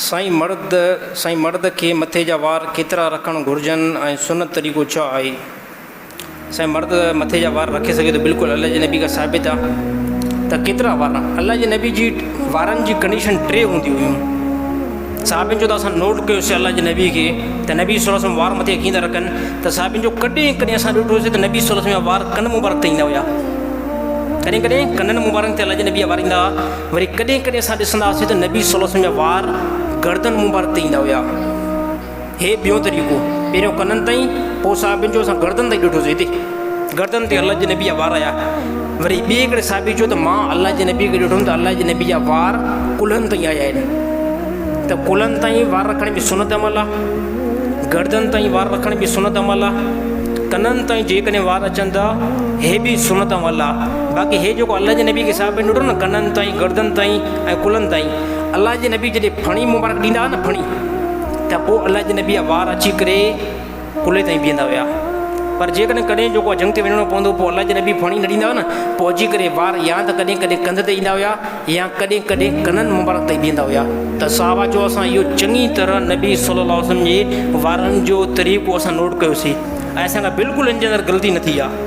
سائين مرد سائين مرد کي مٿي جا وار ڪيترا رکڻ گهرجن ۽ سنت طريقو ڇا آهي؟ سائين مرد مٿي جا وار رکي سگهي ٿو بلڪل الله جي نبي کان ثابت آ ته ڪيترا وار الله جي نبي جي وارن جي ڪنڊيشن ٽي هوندي هيون صحابين جو ته اسان نوٽ ڪيوسي الله جي نبي کي ته نبي صلي الله عليه وسلم وار مٿي ڪيئن ٿا رکن ته صحابين جو ڪڏهن ڪڏهن اسان ڏٺوسي ته نبي صلي الله عليه وسلم جا وار ڪن مبارڪ تي ايندا هيا ڪڏهن ڪڏهن ڪنن مبارڪ تي الله جي نبي جا وار ايندا هئا وري ڪڏهن ڪڏهن اسان ڏسندا هئاسين ته نبي صلي الله عليه وسلم جا وار گردن مبارڪ تي ايندا هيا. هي ٻيون طريقو، پهريون ڪنن تائين، پوء صحابين جو اسان گردن تائين ڏٺوسين هتي گردن تي الله جي نبي جا وار آيا. وري ٻئي هڪڙي صحابي چيو ته مان الله جي نبي کي ڏٺم ته الله جي نبي جا وار ڪلهن تائين آيا آهن. ته ڪلهن تائين وار رکڻ به سنت عمل آهي، گردن تائين وار رکڻ به سنت عمل آهي، ڪنن تائين جيڪڏهن وار اچن ٿا هي به سنت عمل آهي. باقي هي جيڪو الله جي نبي کي صاحب ڏٺو نه ڪنن تائين، گردن تائين ۽ ڪلهن تائين، الله جي نبي جڏهن ڦڻي مبارڪ ڏيندا هئا نه ڦڻي ته پوء الله جي نبي جا وار اچي ڪري ڪلهي تائين بيهندا هيا. پر جيڪڏهن ڪڏهن جيڪو جنگ تي وڃڻو پوندو پوء الله جي نبي ڦڻي نه ڏيندا هئا نه پوء اچي ڪري وار يا ته ڪڏهن ڪڏهن ڪنڌ تي ايندا هيا يا ڪڏهن ڪڏهن ڪنن مبارڪ تائين بيهندا هيا ته صحابه چيو اسان اهو چڱي طرح نبي صلي الله عليه وسلم جي وارن جو طريقو اسان نوٽ ڪيوسين ۽ اسان کان بلڪل ان جي اندر غلطي نه ٿي آهي.